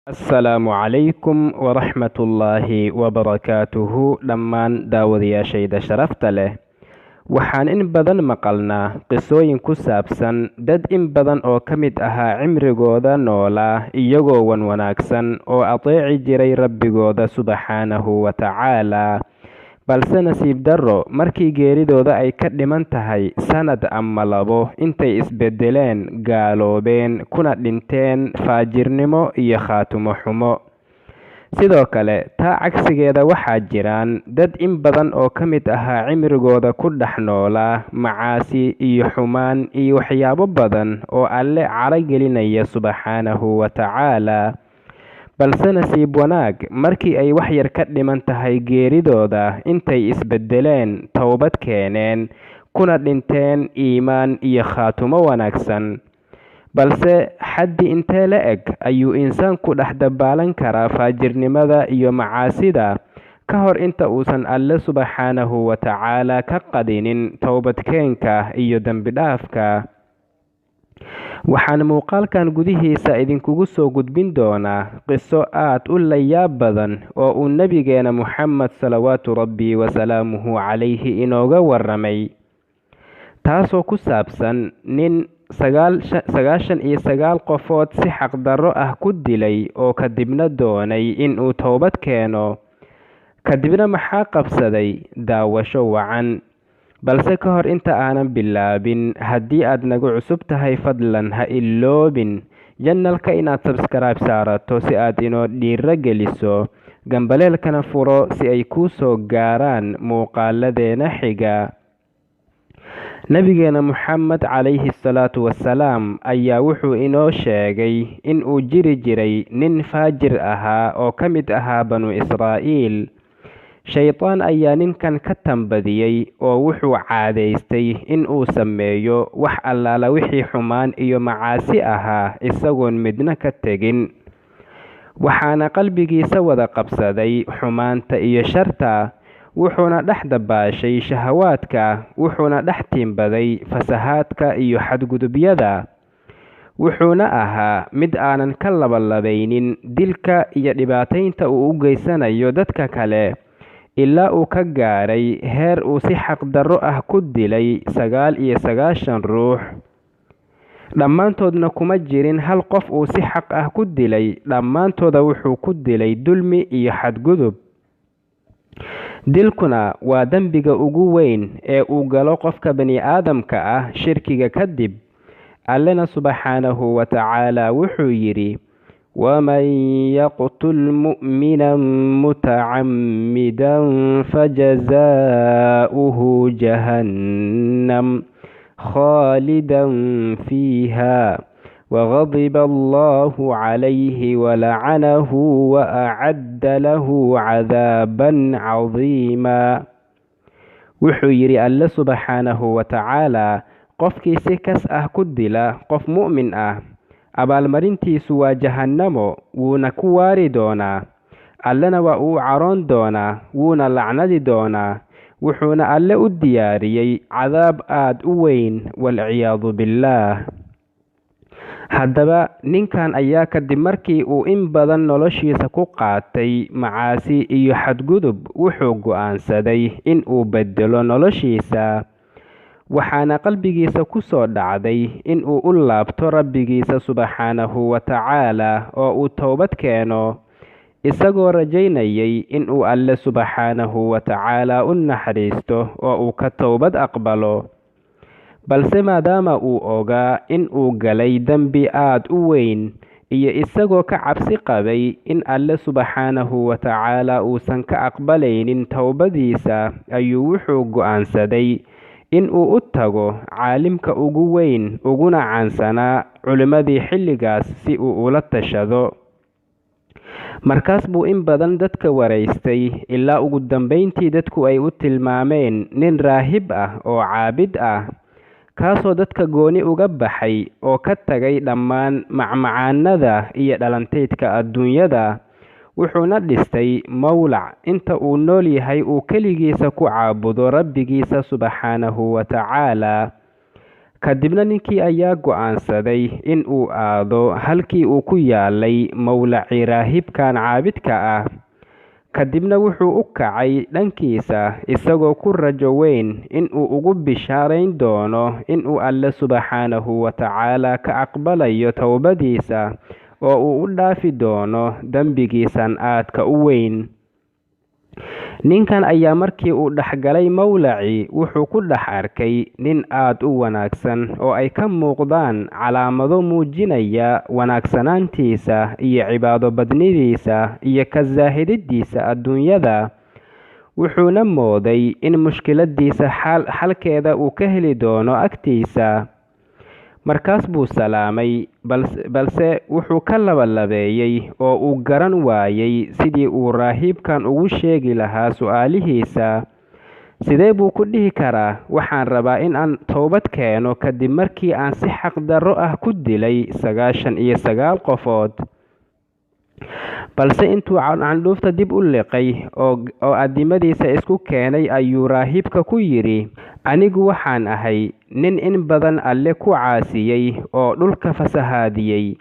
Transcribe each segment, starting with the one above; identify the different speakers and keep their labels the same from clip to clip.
Speaker 1: Asalaamu calaykum waraxmatullaahi wabarakaatuhu. Dhammaan daawadayaashayda sharafta leh, waxaan in badan maqalnaa qisooyin ku saabsan dad in badan oo ka mid ahaa cimrigooda noolaa iyagoo wan wanaagsan oo adeeci jiray rabbigooda subxaanahu wa tacaalaa, balse nasiib darro markii geeridooda ay ka dhiman tahay sanad ama labo intay isbedeleen, gaaloobeen, kuna dhinteen faajirnimo iyo khaatumo xumo. Sidoo kale taa cagsigeeda waxaa jiraan dad in badan oo ka mid ahaa cimrigooda ku dhex noolaa macaasi iyo xumaan iyo waxyaabo badan oo Alle caro gelinaya subxaanahu wa tacaalaa, balse nasiib wanaag markii ay wax yar ka dhiman tahay geeridooda intay isbedeleen, towbad keeneen, kuna dhinteen iimaan iyo khaatumo wanaagsan. Balse xaddi intee la eg ayuu insaanku dhex dabaalan karaa faajirnimada iyo macaasida ka hor inta uusan Alle subxaanahu wa tacaalaa ka qadinin towbadkeenka iyo dembi dhaafka? Waxaan muuqaalkan gudihiisa idinkugu soo gudbin doonaa qiso aad u layaab badan oo uu nabigeena Muxamed salawaatu rabbi wasalaamuhu calayhi inooga warramay, taasoo ku saabsan nin 99 qofood si xaqdarro ah ku dilay oo kadibna doonay inuu towbad keeno. Kadibna maxaa qabsaday? Daawasho wacan. Balse ka hor inta aanan bilaabin, haddii aad nagu cusub tahay, fadlan ha iloobin janalka inaad sabskaraib saarato si aad inoo dhiiro geliso, gambaleelkana furo si ay kuu soo gaaraan muuqaaladeena xiga. Nabigeena Muxamed calayhi salaatu wasalaam ayaa wuxuu inoo sheegay in uu jiri jiray nin faajir ahaa oo ka mid ahaa Banu Israa'iil. Shaytaan ayaa ninkan ka tambadiyey oo wuxuu caadaystay in uu sameeyo wax allaala wixii xumaan iyo macaasi ahaa isagoon midna ka tegin. Waxaana qalbigiisa wada qabsaday xumaanta iyo sharta, wuxuuna dhex dabaashay shahawaadka, wuxuuna dhex tiimbaday fasahaadka iyo xadgudubyada. Wuxuuna ahaa mid aanan ka labalabaynin dilka iyo dhibaataynta uu u geysanayo dadka kale, ilaa uu ka gaaray heer uu si xaqdarro ah ku dilay 99 ruux. Dhammaantoodna kuma jirin hal qof uu si xaq ah ku dilay, dhammaantooda wuxuu ku dilay dulmi iyo xadgudub. Dilkuna waa dembiga ugu weyn ee uu galo qofka bani aadamka ah shirkiga kadib. Allena subxaanahu wa tacaalaa wuxuu yidhi: waman yaqtul mu'minan mutacammidan fajazaa'uhu jahannam khaalidan fiiha waqadiba allahu calayhi walacanahu waacadda lahu cadaaban cadiima. Wuxuu yidhi Alle subxaanahu wa tacaalaa: qofkii si kas ah ku dila qof mu'min ah, abaalmarintiisu waa jahannamo, wuuna ku waari doonaa. Allena waa uu caroon doonaa, wuuna lacnadi doonaa, wuxuuna Alle u diyaariyey cadaab aad u weyn, walciyaadu billaah. Haddaba ninkan ayaa kadib markii uu in badan noloshiisa ku qaatay macaasi iyo xadgudub, wuxuu go'aansaday in uu beddelo noloshiisa. Waxaana qalbigiisa ku soo dhacday in uu u laabto rabbigiisa subxaanahu wa tacaalaa oo uu towbad keeno, isagoo rajaynayay in uu Alle subxaanahu wa tacaalaa u naxariisto oo uu ka towbad aqbalo. Balse maadaama uu ogaa in uu galay dembi aad u weyn, iyo isagoo ka cabsi qabay in Alle subxaanahu wa tacaalaa uusan ka aqbalaynin towbadiisa, ayuu wuxuu go'aansaday in uu u tago caalimka ugu weyn uguna caansanaa culimmadii xilligaas si uu ula tashado. Markaas buu in badan dadka waraystay, ilaa ugu dambayntii dadku ay u tilmaameen nin raahib ah oo caabid ah, kaasoo dadka gooni uga baxay oo ka tagay dhammaan macmacaanada iyo dhalanteydka adduunyada. Wuxuuna dhistay mawlac inta uu nool yahay uu keligiisa ku caabudo rabbigiisa subxaanahu wa tacaalaa, Kadibna ninkii ayaa go'aansaday in uu aado halkii uu ku yaalay mowlacii raahibkan caabidka ah. Kadibna wuxuu u kacay dhankiisa isagoo ku rajo weyn in uu ugu bishaarayn doono in uu Alle subxaanahu wa tacaala ka aqbalayo towbadiisa oo uu u dhaafi doono dembigiisan aadka u weyn. Ninkan ayaa markii uu dhexgalay mowlacii wuxuu ku dhex arkay nin aad u wanaagsan oo ay ka muuqdaan calaamado muujinaya wanaagsanaantiisa iyo cibaado badnidiisa iyo ka saahididiisa adduunyada. Wuxuuna mooday in mushkiladiisa xalkeeda uu ka heli doono agtiisa. Markaas buu salaamay, balse wuxuu ka labalabeeyey oo uu garan waayey sidii uu raahibkan ugu sheegi lahaa su'aalihiisa. Sidee buu ku dhihi karaa waxaan rabaa in aan toobad keeno kadib markii aan si xaqdarro ah ku dilay 99 qofood? Balse intuu candhuufta dib u liqay oo addimadiisa isku keenay ayuu raahibka ku yidhi, anigu waxaan ahay nin in badan Alle ku caasiyey oo dhulka fasahaadiyey.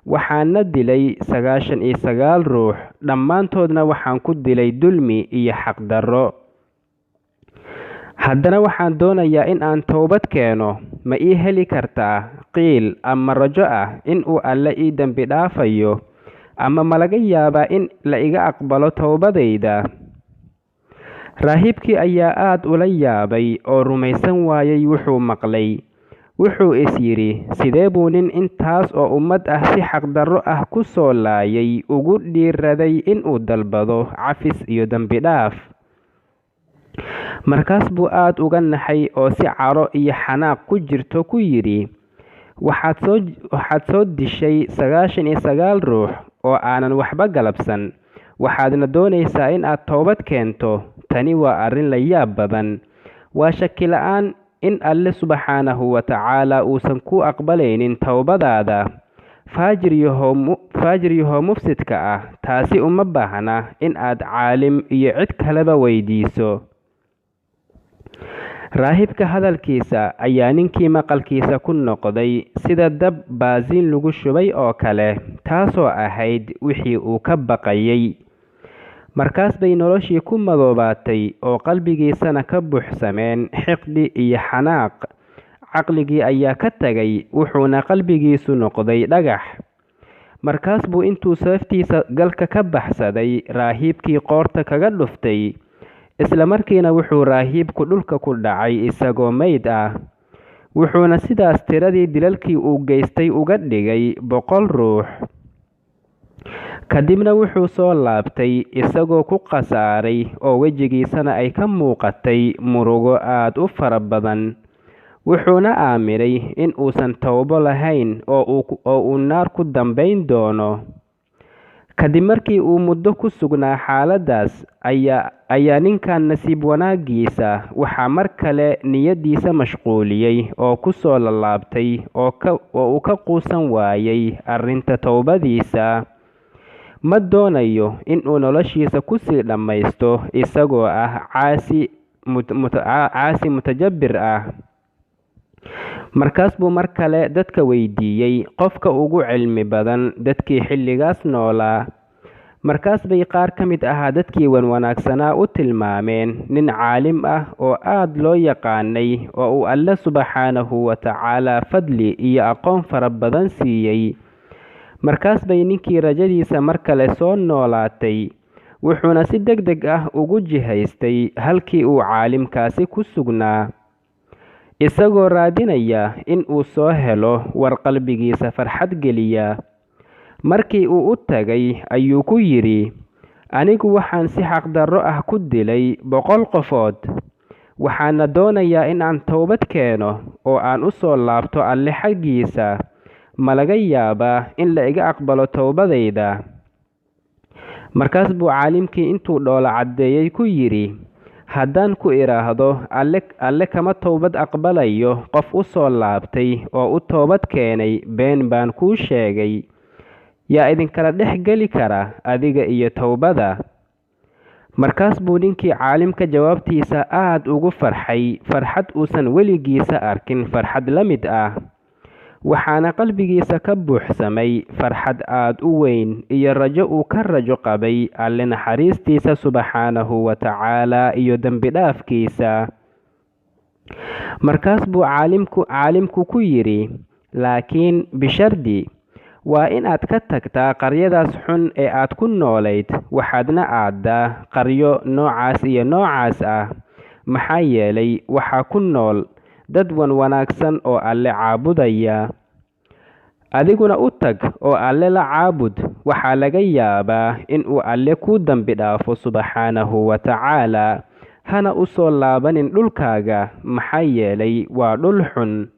Speaker 1: Waxaana dilay 99 ruux, dhammaantoodna waxaan ku dilay dulmi iyo xaqdarro. Haddana waxaan doonayaa in aan toobad keeno. Ma ii heli kartaa qiil ama rajo ah in uu Alle ii dembi dhaafayo, ama ma laga yaabaa in la iga aqbalo towbadayda? Raahibkii ayaa aad ula yaabay oo rumaysan waayey wuxuu maqlay. Wuxuu is yidhi, sidee buu nin intaas oo ummad ah si xaqdarro ah ku soo laayay ugu dhiiraday inuu dalbado cafis iyo dembi dhaaf? Markaas buu aad uga naxay oo si caro iyo xanaaq ku jirto ku yidhi, waxaad soo dishay 99 ruux oo aanan waxba galabsan, waxaadna doonaysaa in aad toobad keento. Tani waa arrin la yaab badan. Waa shaki la'aan in Alle subxaanahu wa tacaala uusan ku aqbalaynin towbadaada. Faajir yahow mufsidka ah, taasi uma baahna in aad caalim iyo cid kaleba weydiiso. Raahibka hadalkiisa ayaa ninkii maqalkiisa ku noqday sida dab baasiin lagu shubay oo kale, taasoo ahayd wixii uu ka baqayay. Markaas bay noloshii ku madoobaatay oo qalbigiisana ka buuxsameen xiqdi iyo xanaaq. Caqligii ayaa ka tagay, wuxuuna qalbigiisu noqday dhagax. Markaas buu intuu seeftiisa galka ka baxsaday raahibkii qoorta kaga dhuftay. Isla markiina wuxuu raahibku dhulka ku dhacay isagoo meyd ah. Wuxuuna sidaas tiradii dilalkii uu geystay uga dhigay 100 ruux. Kadibna wuxuu soo laabtay isagoo ku khasaaray oo wejigiisana ay ka muuqatay murugo aad u fara badan. Wuxuuna aaminay in uusan towbo lahayn oo uu naar ku dambayn doono. Kadib markii uu muddo ku sugnaa xaaladdaas, ayaa ninkan nasiib wanaaggiisa waxaa mar kale niyaddiisa mashquuliyey oo ku soo lalaabtay oo uu ka quusan waayey arrinta towbadiisa. Ma doonayo in uu noloshiisa ku sii dhammaysto isagoo ah caasi mutajabbir ah. Markaas buu mar kale dadka weydiiyey qofka ugu cilmi badan dadkii xilligaas noolaa. Markaas bay qaar ka mid ahaa dadkii wanwanaagsanaa u tilmaameen nin caalim ah oo aad loo yaqaanay oo uu Alle subxaanahu wa tacaala fadli iyo aqoon fara badan siiyey. Markaas bay ninkii rajadiisa mar kale soo noolaatay, wuxuuna si degdeg ah ugu jihaystay halkii uu caalimkaasi ku sugnaa, isagoo raadinaya in uu soo helo war qalbigiisa farxad geliya. Markii uu u tagay ayuu ku yidhi, anigu waxaan si xaqdarro ah ku dilay 100 qofood, waxaana doonayaa in aan toobad keeno oo aan u soo laabto Alle xaggiisa. Ma laga yaabaa in la iga aqbalo towbadayda? Markaas buu caalimkii intuu dhoola caddeeyey ku yidhi, haddaan ku idhaahdo Alle kama towbad aqbalayo qof u soo laabtay oo u toobad keenay, been baan kuu sheegay. Yaa idinkala dhex geli kara adiga iyo towbada? Markaas buu ninkii caalimka jawaabtiisa aad ugu farxay, farxad uusan weligiisa arkin farxad la mid ah. Waxaana qalbigiisa ka buuxsamay farxad aad u weyn iyo rajo uu ka rajo qabay Alle naxariistiisa subxaanahu wa tacaalaa iyo dembi dhaafkiisa. Markaas buu caalimku ku yidhi, laakiin bishardi, waa inaad ka tagtaa qaryadaas xun ee aad ku noolayd, waxaadna aaddaa qaryo noocaas iyo noocaas ah, maxaa yeelay waxaa ku nool dad wan wanaagsan oo Alle caabudaya. Adiguna u tag oo Alle la caabud, waxaa laga yaabaa inuu Alle kuu dambi dhaafo subxaanahu wa tacaalaa, hana u soo laabanin dhulkaaga, maxaa yeelay waa dhul xun.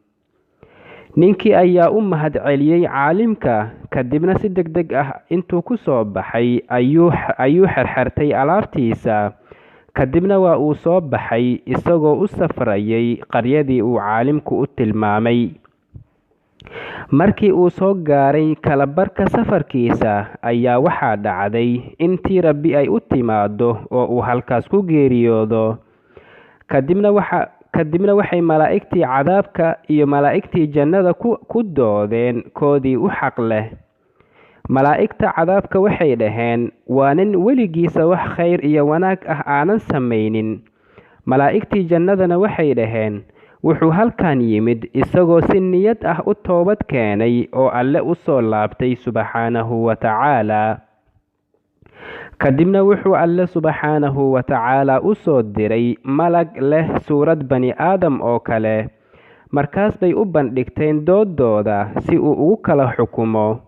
Speaker 1: Ninkii ayaa u mahad celiyey caalimka, kadibna si degdeg ah intuu ku soo baxay ayuu xerxertay alaabtiisa. Kadibna waa uu soo baxay isagoo u safrayay qaryadii uu caalimku u tilmaamay. Markii uu soo gaaray kalabarka safarkiisa ayaa waxaa dhacday intii Rabbi ay u timaado oo uu halkaas ku geeriyoodo. Kadibna waxay malaa'igtii cadaabka iyo malaa'igtii jannada ku doodeen koodii u xaq leh. Malaa'igta cadaabka waxay dhaheen, waa nin weligiisa wax khayr iyo wanaag ah aanan samaynin. Malaa'igtii jannadana waxay dhaheen, wuxuu halkan yimid isagoo si niyad ah u toobad keenay oo Alle u soo laabtay subxaanahu wa tacaalaa. Kadibna wuxuu Alle subxaanahu wa tacaalaa u soo diray malag leh suurad bani aadam oo kale. Markaas bay u bandhigteen dooddooda si uu ugu kala xukumo.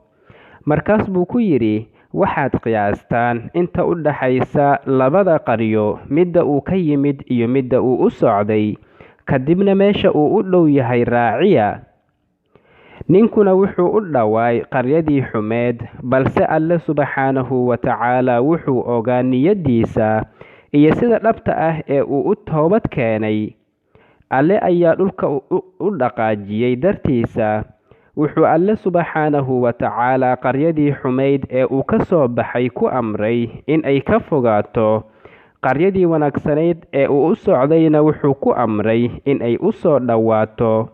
Speaker 1: Markaas buu ku yidhi, waxaad qiyaastaan inta u dhaxaysa labada qaryo, midda uu ka yimid iyo midda uu u socday, kadibna meesha uu u dhow yahay raaciya. Ninkuna wuxuu u dhawaay qaryadii xumeed, balse Alle subxaanahu wa tacaalaa wuxuu ogaa niyaddiisa iyo sida dhabta ah ee uu u toobad keenay. Alle ayaa dhulka u dhaqaajiyey dartiisa. Wuxuu Alle subxaanahu wa tacaalaa qaryadii xumayd ee uu ka soo baxay ku amray in ay ka fogaato. Qaryadii wanaagsanayd ee uu u socdayna wuxuu ku amray in ay u soo dhowaato.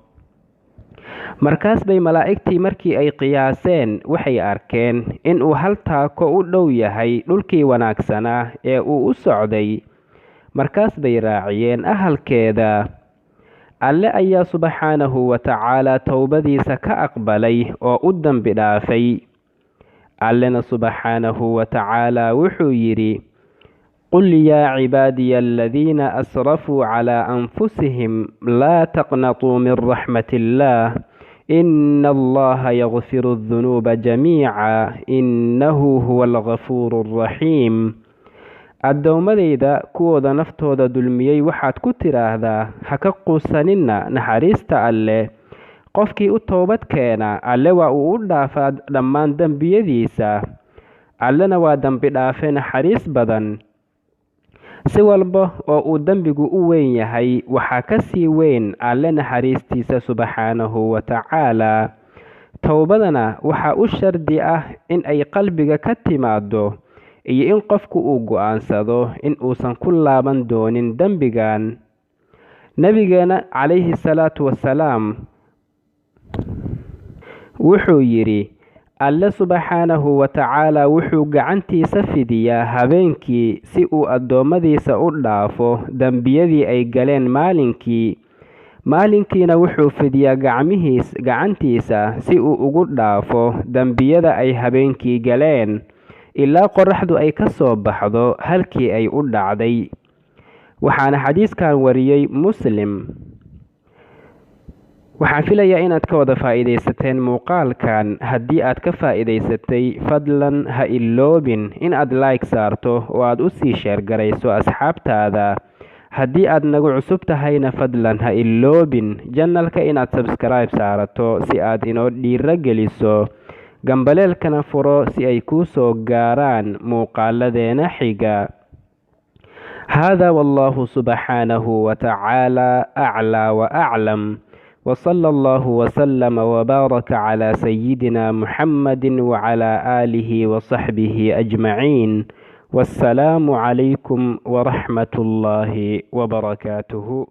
Speaker 1: Markaas bay malaa'igtii markii ay qiyaaseen waxay arkeen inuu hal taako u dhow yahay dhulkii wanaagsanaa ee uu u socday. Markaas bay raaciyeen ahalkeeda. Alle ayaa subxaanahu wa tacaalaa towbadiisa ka aqbalay oo u dambi dhaafay. Allena subxaanahu wa tacaalaa wuxuu yidhi, qul yaa cibaadiya aladiina asrafuu calaa anfusihim laa taqnatuu min raxmatillaah ina allaha yakfiru adunuuba jamiica innahu huwa algafuuru alraxiim. Addoommadayda kuwooda naftooda dulmiyey waxaad ku tidhaahdaa, ha ka quusanina naxariista Alle. Qofkii u toobad keena Alle waa uu u dhaafaa dhammaan dembiyadiisa. Allena waa dembi dhaafe naxariis badan. Si walba oo uu dembigu u weyn yahay, waxaa ka sii weyn Alle naxariistiisa subxaanahu wa tacaalaa. Towbadana waxaa u shardi ah in ay qalbiga ka timaado iyo in qofku uu go'aansado in uusan ku laaban doonin dembigan. Nabigeena calayhi salaatu wasalaam wuxuu yidhi, Alle subxaanahu wa tacaalaa wuxuu gacantiisa fidiyaa habeenkii si uu addoommadiisa u dhaafo dembiyadii ay galeen maalinkii. Maalinkiina wuxuu fidiyaa gacantiisa si uu ugu dhaafo dembiyada ay habeenkii galeen, ilaa qorraxdu ay ka soo baxdo halkii ay u dhacday. Waxaana xadiiskan wariyey Muslim. Waxaan filayaa inaad ka wada faa'iidaysateen muuqaalkan. Haddii aad ka faa'iidaysatay, fadlan ha iloobin in aad like saarto oo aad u sii sheergarayso asxaabtaada. Haddii aad nagu cusub tahayna, fadlan ha iloobin janalka inaad subscribe saarato si aad inoo dhiiro geliso. Gambaleelkana furo si ay kuu soo gaaraan muuqaaladeena xiga. Hada wallahu subxaanahu wa tacaala aclaa wa aclam. وصلى الله وسلم وبارك على سيدنا محمد وعلى آله وصحبه أجمعين. Wassalaamu calaykum waraxmatullaahi wabarakaatuhu.